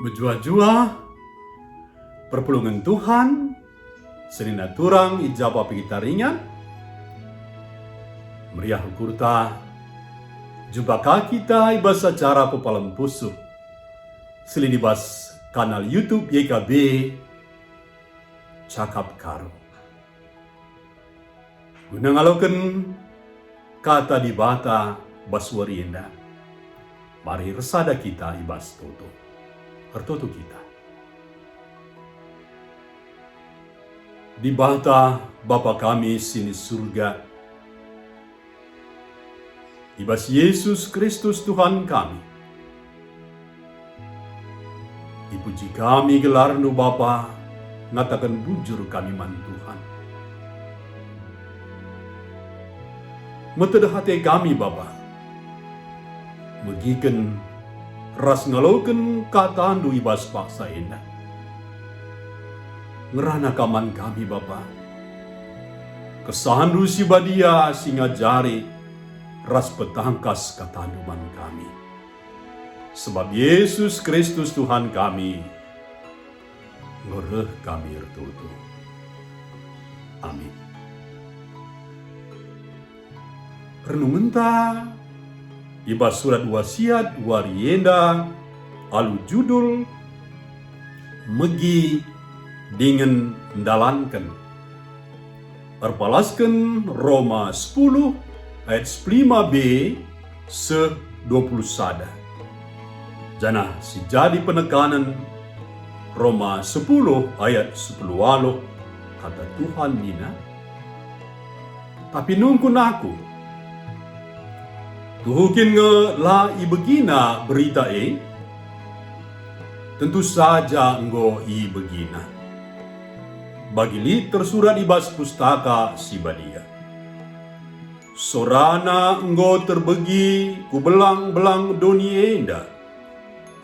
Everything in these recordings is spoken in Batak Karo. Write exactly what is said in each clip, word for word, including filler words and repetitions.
Mejuah-juah perpulungen Tuhan, senina turang i ja pe kita ringan. Meriah ukurta, jumpa ka kita i bas acara Pepalem Pusuh, si lit i bas kanal YouTube Y K B Cakap Karo. Guna ngaloken Kata Dibata bas wari enda, mari ersada kita i bas toto. Ertoto kita. Dibata, Bapa kami si ni Surga, i bas Jesus Kristus Tuhan kami. Ipuji kami gelarNdu, Bapa, ngataken bujur kami man Tuhan. Metedeh ate kami, Bapa, megiken ras ngaloken KataNdu i bas paksa enda. Ngerana Kam man kami, Bapa. KesahNdu si Badia si ngajari ras petangkas KataNdu man kami. Sebab Jesus Kristus Tuhan kami, enggo reh kami ertoto. Amin. Renungenta i bas surat wasiat wari enda alu judul Megi Dingen Ndalanken. Erpalasken Roma sepuluh ayat sepuluh lima b seh dua puluh sada. Janah si jadi penekanen Roma sepuluh ayat sepuluh waluh, kata Tuhan nina, "Tapi nungkun aku, tuhu kin nge la ibegina berita e? Tentu saja enggo ibegina. Bagi lit tersurat i bas Pustaka Si Badia, 'SoraNa enggo terbegi ku belang-belang doni enda,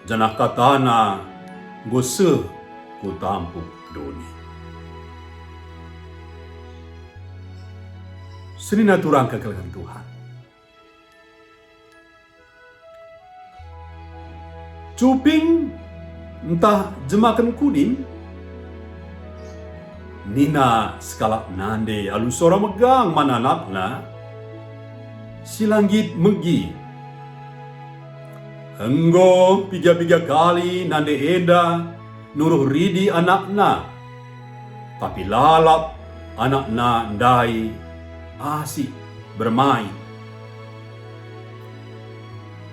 janah kataNa enggo seh ku tampuk doni.'" Senina turang kekelengen Tuhan. Cuping ntah jemaken kudin? Nina sekalak nande alu sora megang man anakna si la nggit megi. Enggo piga-piga kali nande enda nuruh ridi anakna, tapi lalap anakna ndai asik bermain.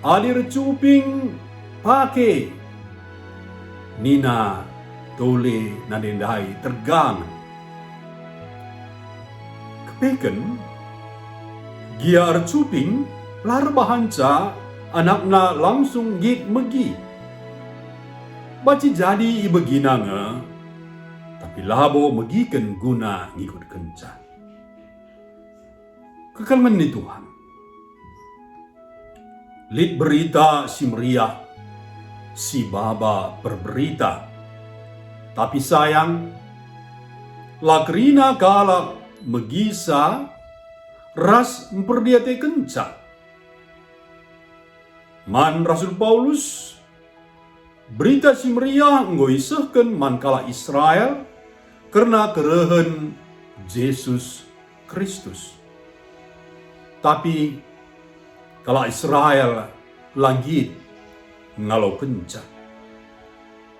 "Adi ercuping, pake," nina tole nande ndai tergangen. Kepeken, gia ercuping la erbahanca anakna langsung nggit megi. Banci jadi ibegina nge, tapi labo megiken guna ngikutkenca. Kekelengen ni Tuhan. Lit Berita Si Meriah, si baba perberita. Tapi sayang, la kerina kalak megisa ras mperdiatekenca. Man Rasul Paulus, Berita Si Meriah enggo isehken man kalak Israel kerna kerehen Jesus Kristus. Tapi kalak Israel la nggit ngalokenca.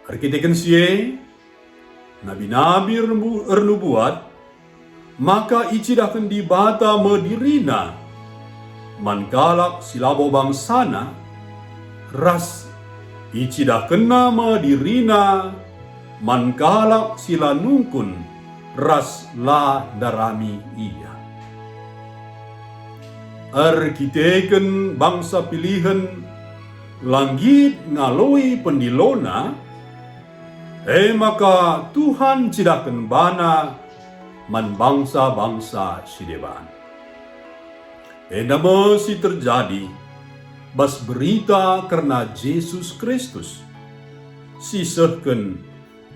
Erkiteken si e, nabi-nabi ernubu-, ernubuat maka icidahken Dibata me diriNa man kalak si labo bangsaNa, ras icidahkenNa me diriNa man kalak si la nungkun ras la ndarami Ia. Erkiteken bangsa pilihen la nggit ngaloi pendilona, e maka Tuhan cidahken bana man bangsa-bangsa si deban. Enda me si terjadi bas berita kerna Jesus Kristus, si isehken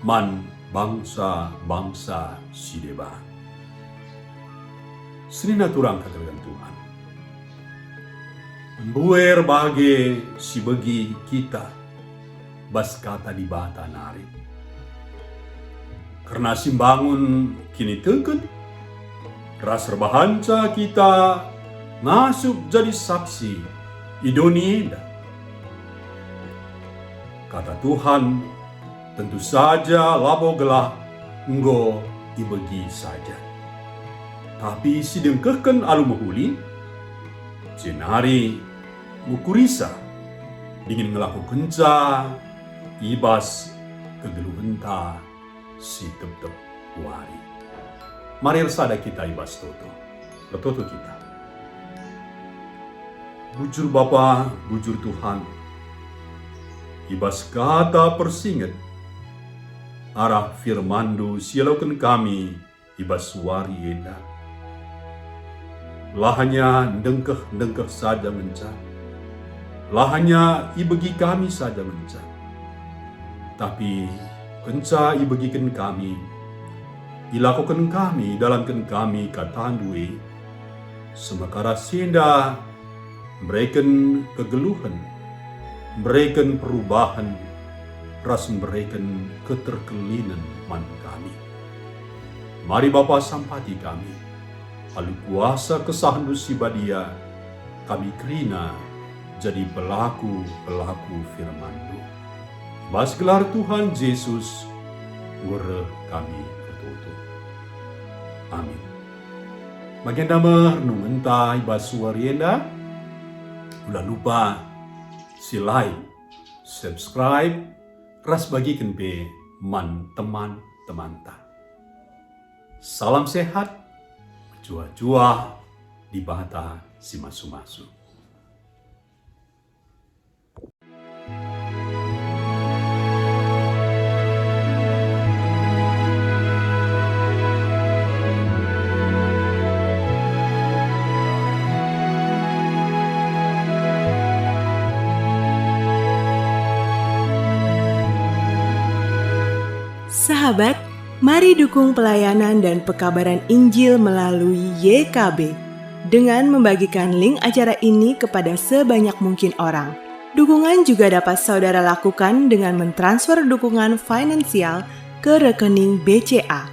man bangsa-bangsa si deban. Senina turang kekelengen Tuhan. Mbue erbage si begi kita, bas Kata Dibata nari. Kerna si mbangun kiniteken, ras erbahanca kita ngasup jadi saksi i doni enda. Kata Tuhan tentu saja labo gelah enggo ibegi saja, tapi si dengkehken alu mehuli, jenari ngukurisa dingen ngelakokenca i bas kegeluhenta si tep-tep wari. Mari ersada kita i bas toto. Ertoto kita. Bujur Bapa, bujur Tuhan, i bas kata persinget arah firman-Ndu si ialoken kami i bas wari enda. La hanya ndengkeh-ndengkeh saja ngenca, la hanya ibegi kami saja ngenca, tapi kenca ibegiken kami, ilakoken kami, idalanken kami kataNdu e, semakara si enda mereken kegeluhen, mereken perubahen, ras mereken keterkelinen man kami. Mari Bapa sampati kami, alu kuasa KesahNdu si Badia, kami kerina jadi pelaku-pelaku firman-Ndu. Bas gelar Tuhan Jesus, enggo reh kami ertoto. Amin. Bagenda me renungenta i bas wari enda. Ula lupa si like, subscribe, ras bagiken pe man teman-temanta. Salam sehat, mejuah-juah, Dibata si masu-masu. Sahabat, mari dukung pelayanan dan pekabaran Injil melalui Y K B dengan membagikan link acara ini kepada sebanyak mungkin orang. Dukungan juga dapat saudara lakukan dengan mentransfer dukungan finansial ke rekening B C A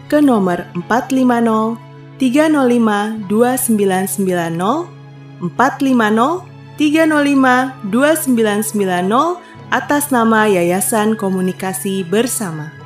ke nomor empat lima nol tiga nol lima dua sembilan sembilan nol, empat lima nol tiga nol lima dua sembilan sembilan nol, atas nama Yayasan Komunikasi Bersama.